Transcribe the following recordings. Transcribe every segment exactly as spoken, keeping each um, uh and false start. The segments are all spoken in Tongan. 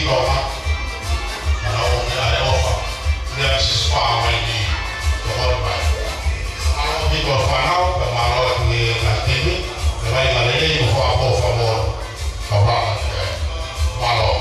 Tonga, ʻa e ʻofa, ʻa e ʻofa, ʻa e sisi fā mai ni, tokoni mai. Mālō ʻaupito fānau, pea mālō atu e ngaahi timi, ʻa e vaʻinga lelei mo e fakaʻofoʻofa mo e kaupapa, ē, mālō.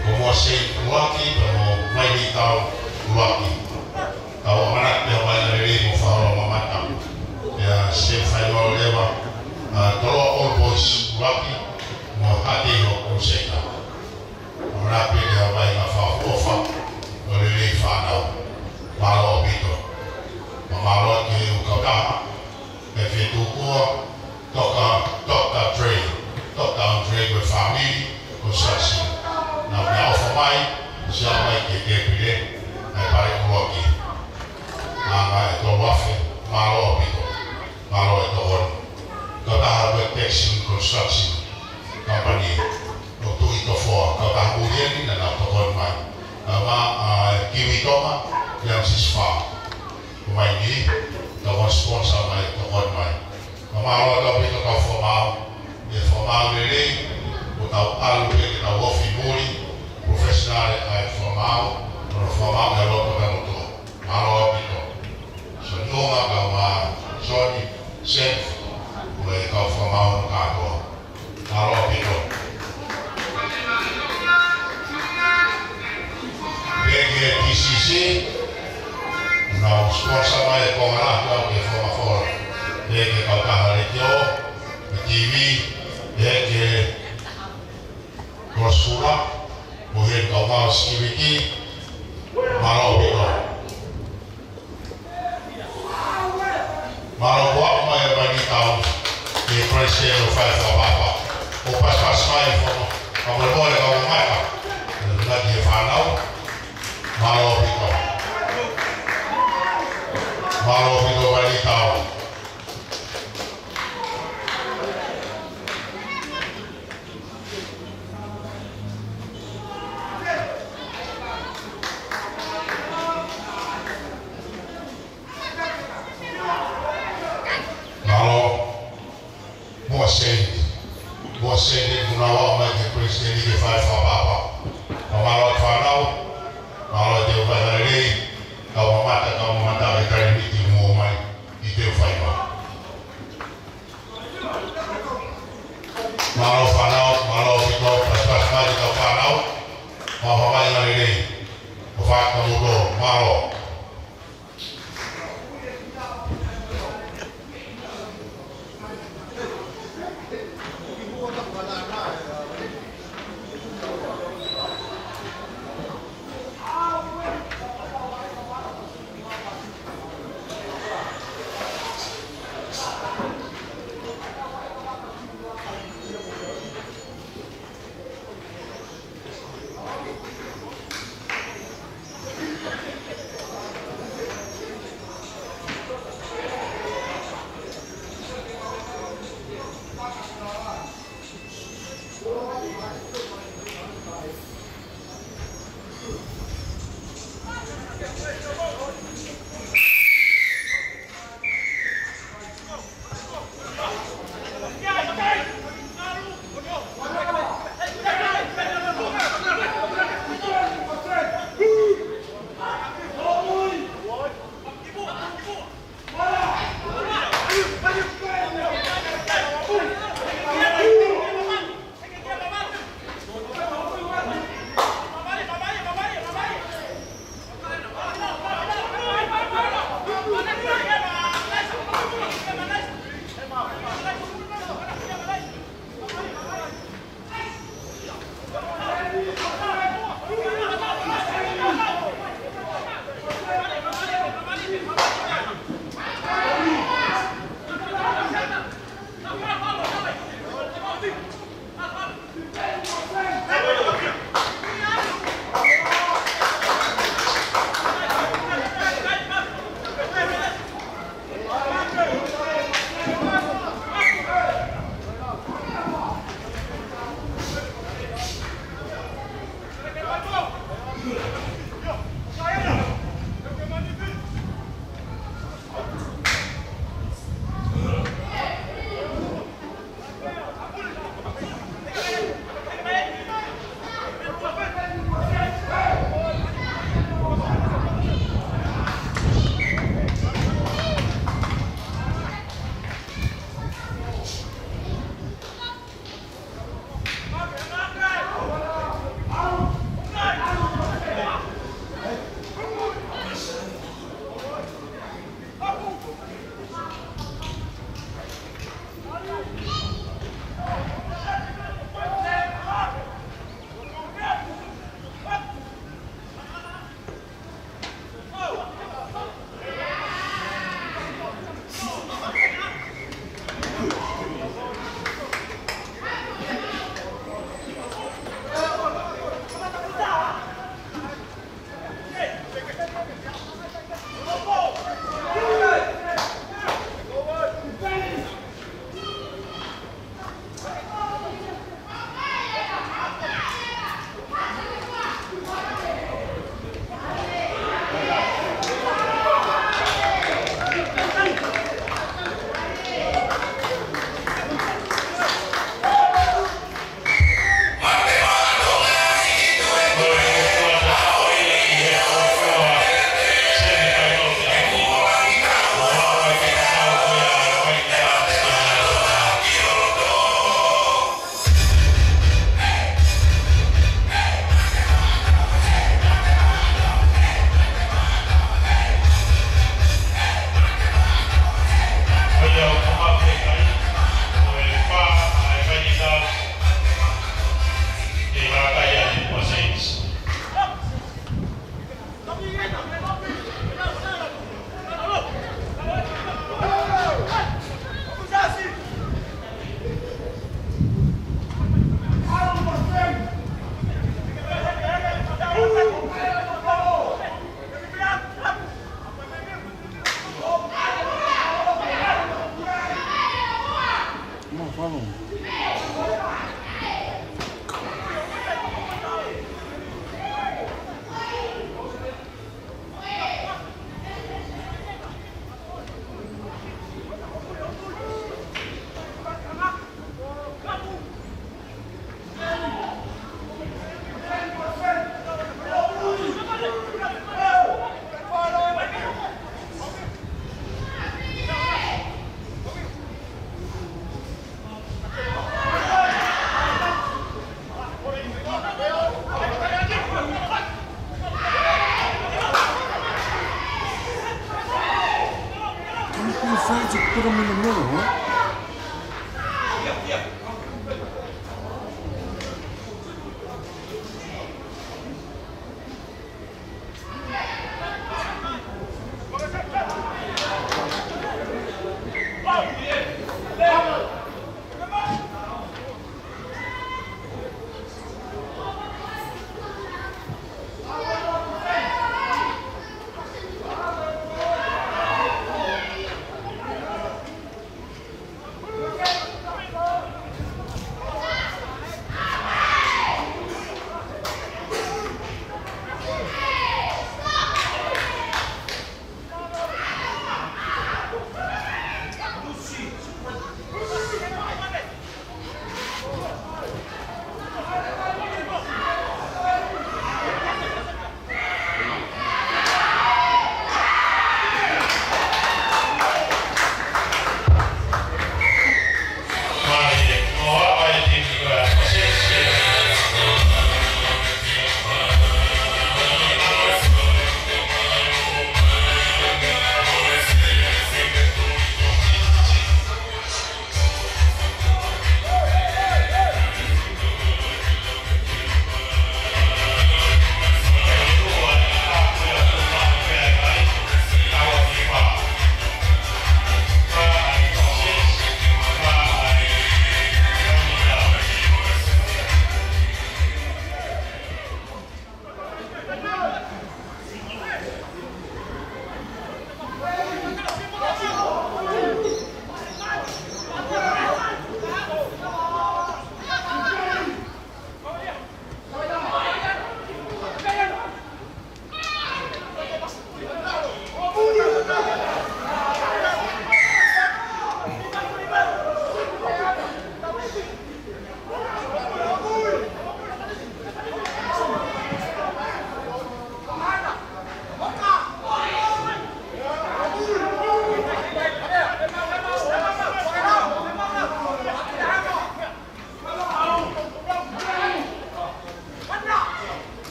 Ko Moa Saint ʻuluaki, pea mo Maili Tau ʻuluaki. Tau ʻamanaki pē ʻa e vaʻinga lelei mo e fakaʻofoʻofa mamata. Pea semifinal leva, ʻa, Toloa Old Boys ʻuluaki, mo Haʻateiho Crusader. ʻAmanaki pē ke ʻi ai ha vaʻinga fakaʻofoʻofa, ʻo lelei fānau. Mālō ʻaupito. Pea mālō ki he ʻū kautaha, ʻa e fetuʻu kua, Toka, Toka Dre, Toka Dre mo e fāmili, Construction. Naʻa nau ʻofa mai, sia mai ke ke pile, ʻa e pale ʻuluaki. Nanga ʻe tolu afe, mālō ʻaupito, mālō e tokoni. Kautaha ko e Texan Construction Company, ʻo Tuʻi Tofoa, kautaha muli eni naʻa nau tokoni mai. Kae ʻumaʻā ʻa e Kiwi Tonga, Young Six Far. Ko mai ni, tau sponsor mai, tokoni mai. Ka mālō atu ʻaupito kau fakamaau, ʻi he fakamaau lelei, ʻo tau ʻalu pē ke tau ofi muli, professional ʻa e fakamaau, ʻo fakamaau ʻi he loto ʻo e motuʻa. Mālō ʻaupito. Soni Onga kae ʻumaʻā Soni Sen, mo e kau fakamaau hono kātoa. Mālō ʻaupito. Pea ki he T C C, naʻa nau sponsor mai e konga lahi ʻo e fakamafola. Pea ki he kautaha letiō, e T V, pea ki he kolosi fula, mo e kau mau security, mālō ʻaupito. Mālō kuo aʻu mai ʻa Maili Tau, ki he President ʻo e Fai Fakapapa. ʻO pasipasi mai e fono, ka molemole kau mamata, ʻo nau ki he fānau. Mālō ʻaupito. Mālō ʻaupito Maili Tau. Mālō. Moa Saint. Moa Saint, ʻoku nau aʻu mai ki he President ʻi he Fai Fakapapa. Ka mālō e fānau, mālō e teu fakalelei, kau mamata, kau mamata, ke tali miti mo mai, ʻi he teu fai. Can you please say to put him in the middle, huh?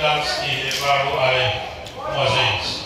ʻi he valu ai mo Saints.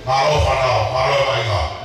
Mālō fānau, mālō e māʻunga.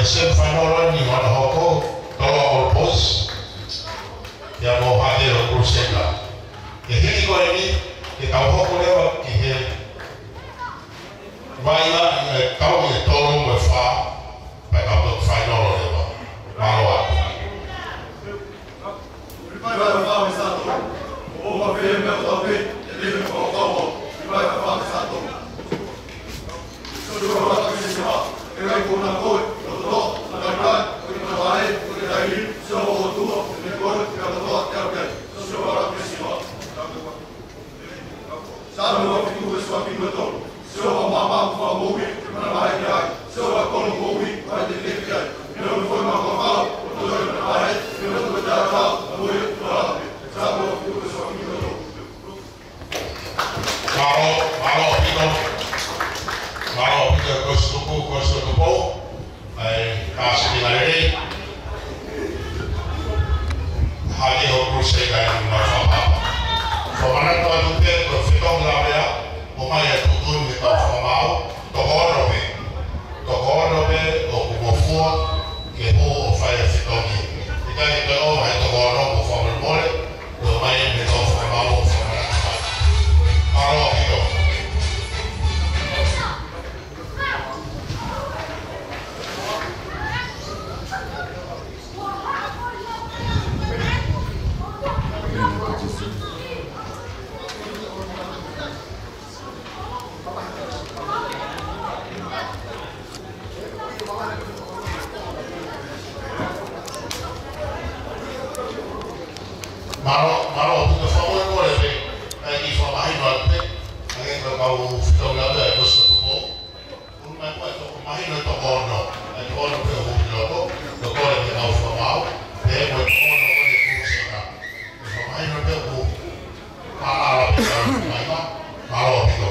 Semifinal ni hono hoko, Toloa All Boys ia mo Hatelo Crusader. Ke hili ko eni, ke tau hoko leva ki he vaʻinga ʻe tau ʻe tolu mo e fā, pea tau toki final leva. Mālō atu. Mālō, mālō ʻaupito. Mālō ʻaupito, Kosi Tupou, Kosi Tupou. ʻAi, kāsini ngalele. Hali ho Crusader ʻi he mau fakapapa. Fakamanatu atu pē, ko e fetongi lavea, ʻomai ʻa e tuʻutuʻuni ke tau fakamaau, toko ono pē. Toko ono pē ʻoku mou fua, ke hū ʻo fai ʻa e fetongi. ʻIkai ke toe ʻova he toko ono mo fakamolemole, ʻomai ke tau fakamaau ʻo fakamanatu. Mālō ʻaupito. Mālō, mālō, ʻoku fakamolemole pē, ʻai ke fakamahino atu pē, ʻa e kau fetongi lavea ʻa e Kosi Tupou. Unu mai ko e toko, mahino e toko ono. E toko ono pē ʻoku hū ki loto, toko ono pē ʻoku mau fakamaau, pea mo e toko ono ko eni ʻoku seka. ʻE fakamahino pē ʻoku mālala pē ka ʻoku mai ma, mālō ʻaupito.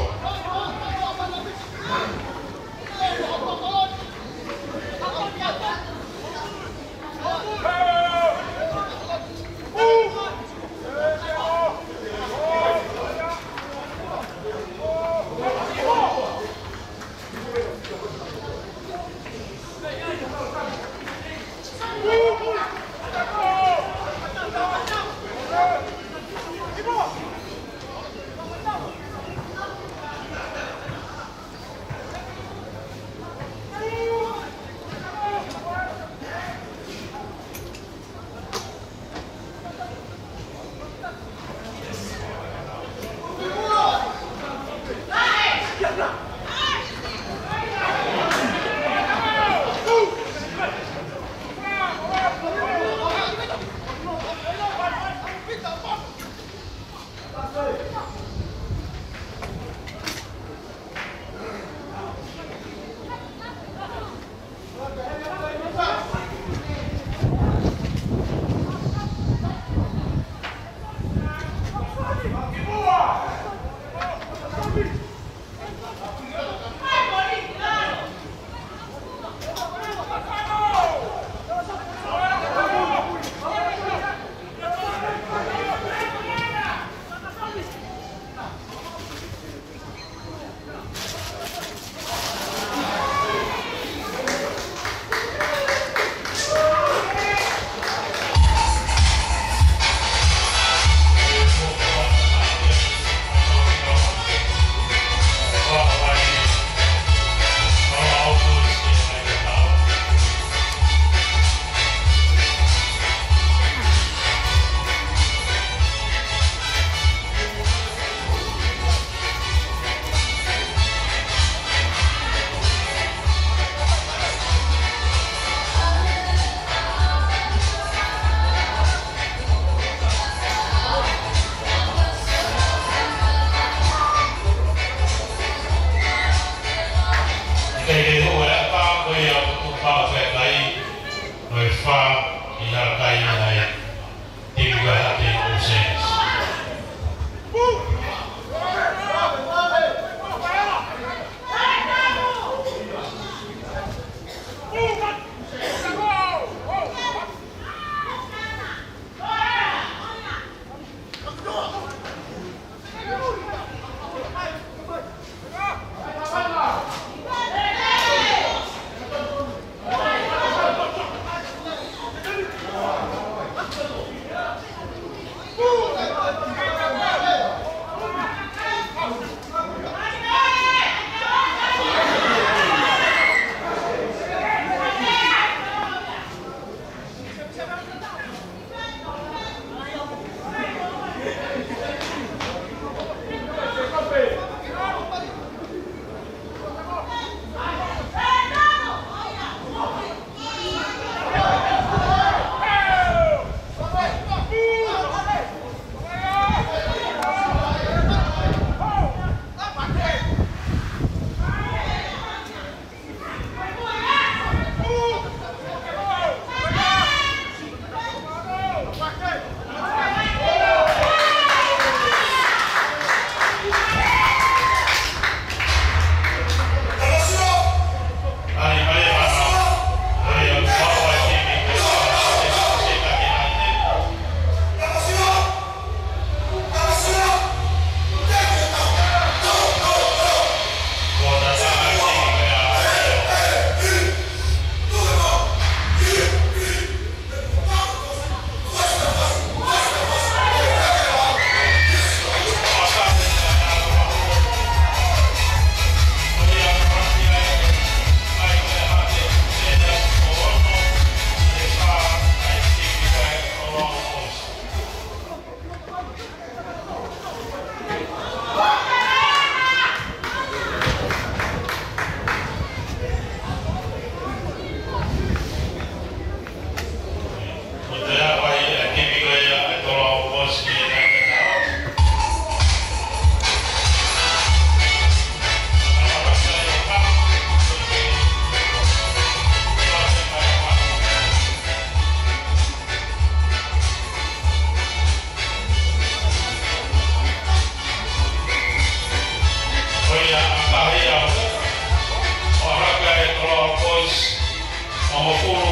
Hongofulu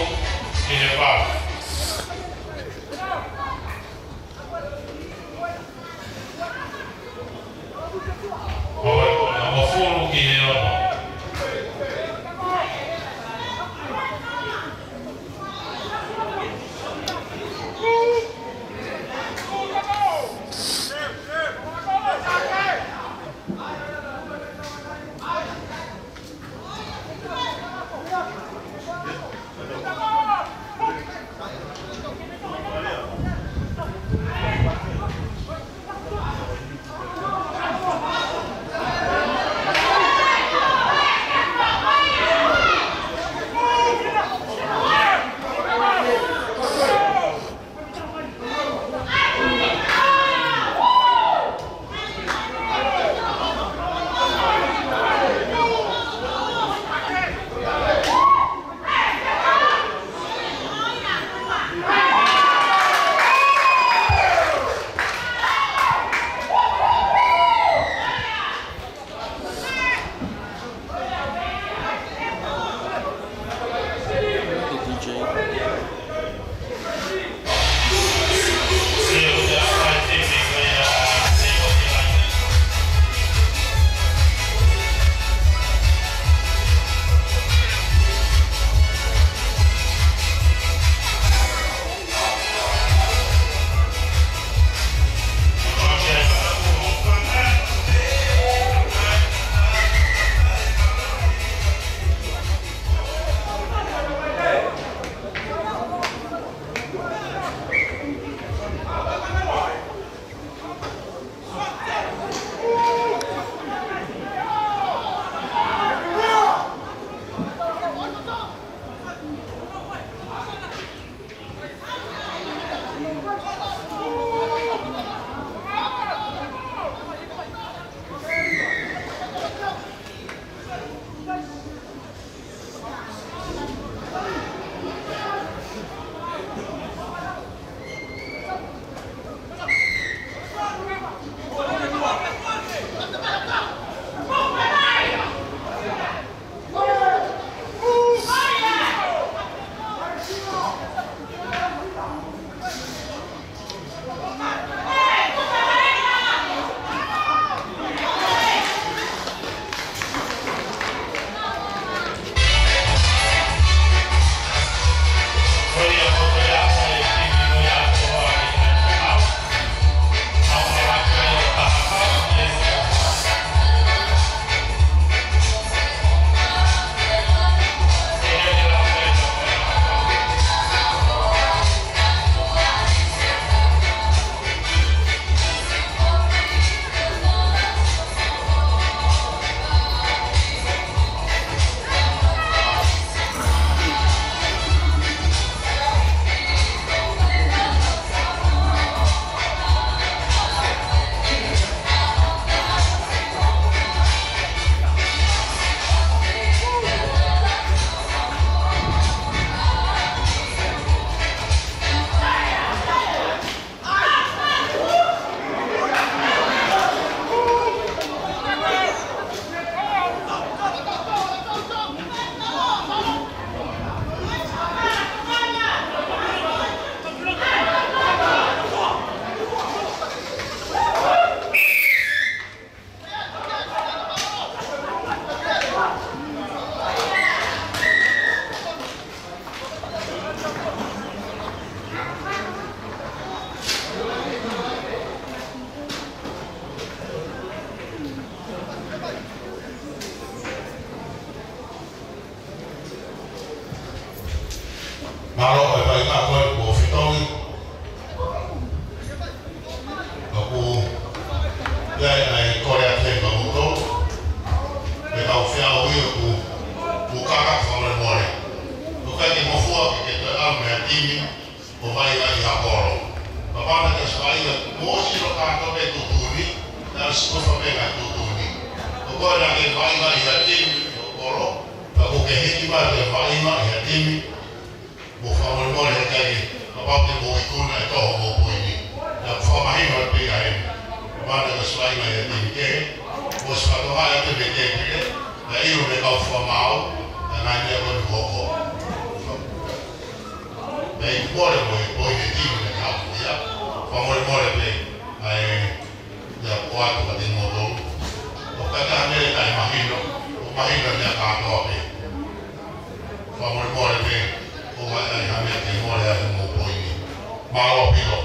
ki he valu. Hongofulu ki he ono. Mālō e faingamālie ko ē kuo fetongi. ʻOku ʻi ai ʻa e kole atu kiate kimoutolu, ʻe kau feau ʻi ʻoku, ʻoku kaka fakamolemole. ʻOku ʻikai ke mou fua ke ke toe ʻalu mei he timi ʻo vaʻinga ʻi ha kolo. Kapau naʻe ʻosi vaʻinga, mou ʻosi ʻilo kātoa pē tuʻutuʻuni, naʻe ʻosi ʻofa pē ngaahi tuʻutuʻuni. ʻOku ʻikai ke vaʻinga ʻi ha timi ʻi ho kolo, ka ʻoku ke hiki mai ke vaʻinga ʻi ha timi, mou fakamolemole he ʻikai ke, kapau te mou ikuna e toho mo poini. Naʻe fakamahino pē ia heni. Kapau naʻe ʻosi vaʻinga ʻi ha timi kehe, mou ʻosi fakatokangaʻi atu mei he tēpile, naʻe ʻilo mei he kau fakamaau, ʻa e ngaahi meʻa ko eni kuo hoko. ʻOku mole mo e poini e timi naʻe haʻu ia. Fakamolemole pē, ʻa e, ia ko atu ka te moto. ʻOku ʻikai ha meʻa ʻikai mahino, ʻoku mahino ia kātoa pē. Fakamolemole pē, ʻoua ʻe ʻai ha meʻa ke mole ai hoʻomou poini. Mālō Pilo.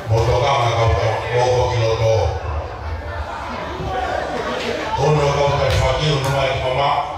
Motokanga kau tau, moko ki loto. Ono kau tai faki, ono mai ki mama.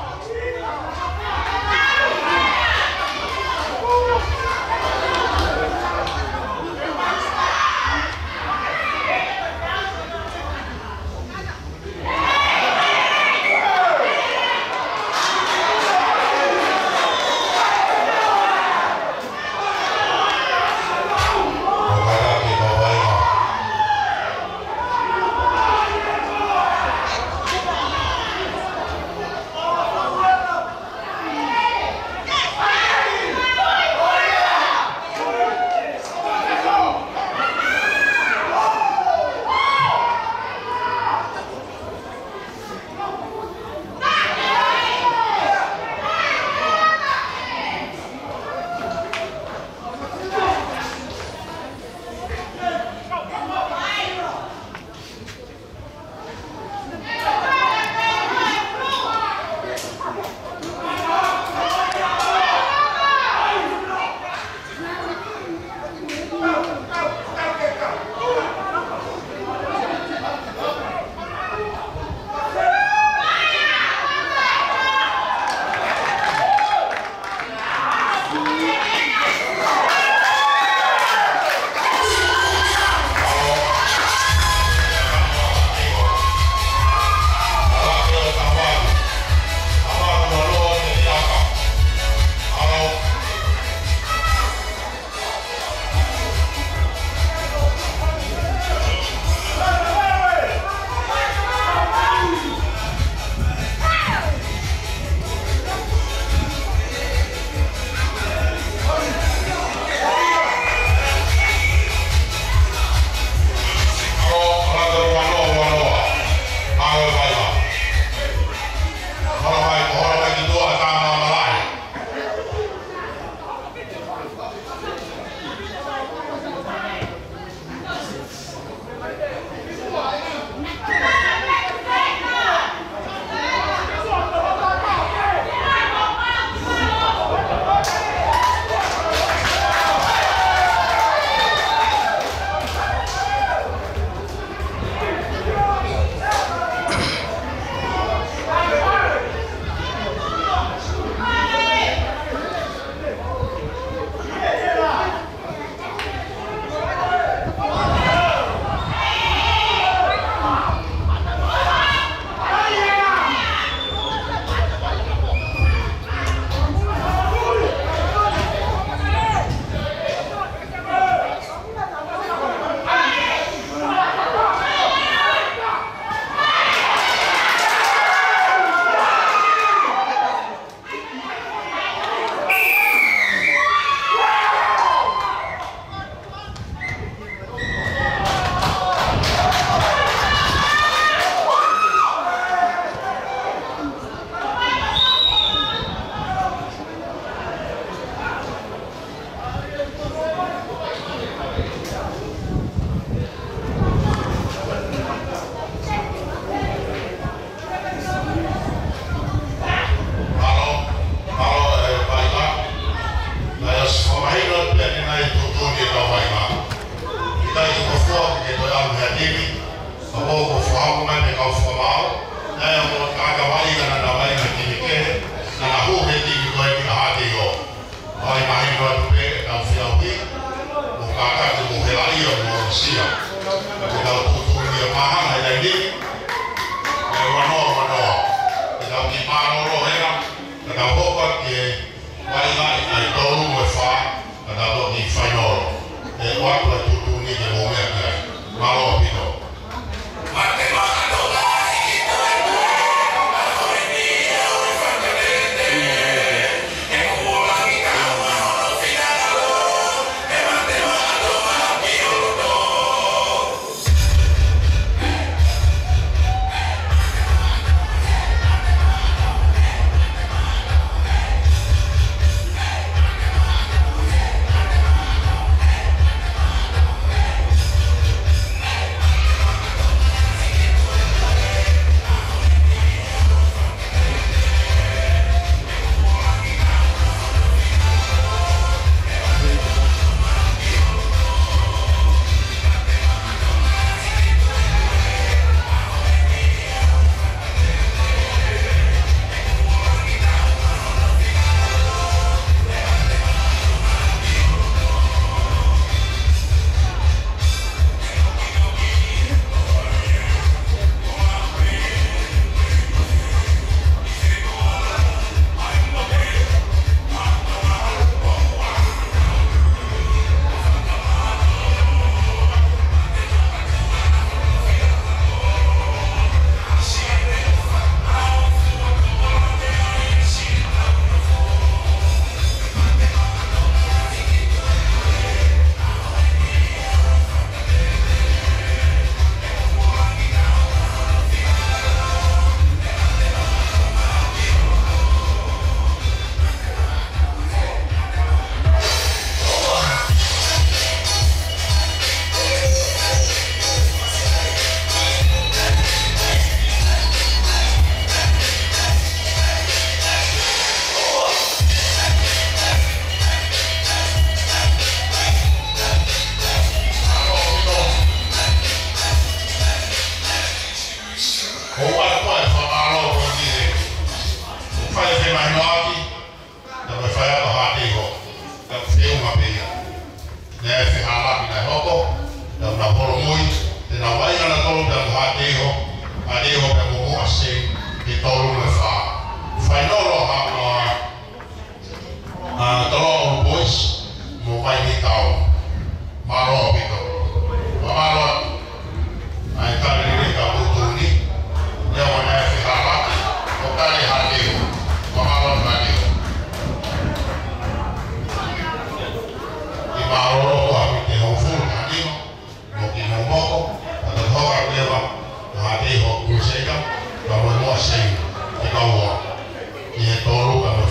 Naʻe ʻi ai mo e kau vaʻinga naʻa nau vaʻinga he timi kehe, naʻa nau hū he timi ko eni ʻa Haʻateiho. ʻOku mahino atu pē ʻetau feʻauhi, mo kātaki mo helaʻia mo sia. Ko ʻetau tuʻutuʻuni ʻa e māhanga he taimi ni, ʻe ua noa ua noa. Ke tau kiʻi mālōlō hena, ka tau hoko atu ki he vaʻinga ʻa e tolu mo e fā, ka tau toki fainolo. ʻE ʻoatu e tuʻutuʻuni ke mou meʻa ki ai. Mālō ʻaupito. Ko ʻeku fakamālō ko eni he fai e femahinoʻaki, ka ko e faiako Haʻateiho, ka ko e feʻunga pē ia. Naʻe fehālaaki naʻe hoko, naʻa nau holomui, te nau vaʻinga nautolu pea mo Haʻateiho, Haʻateiho pea mo Moʻasei, he tolu mo e fā. Fainolo ha, ha, ʻa Toloa Old Boys mo Vainī Town. Mālō ʻaupito. Mālō. ʻAi, tali lelei ka tuʻutuʻuni. Ia wana e fehālaaki. ʻO tali Haʻateiho. Mālō Haʻateiho. ʻI mālōlō ua mi te hou fulu ka nima. Mo ki mo moko, ka tau hoko atu leva, ʻa Haʻateiho Crusader, ka mo Moʻasei, ke kau ua. Ki he tolu, ka mo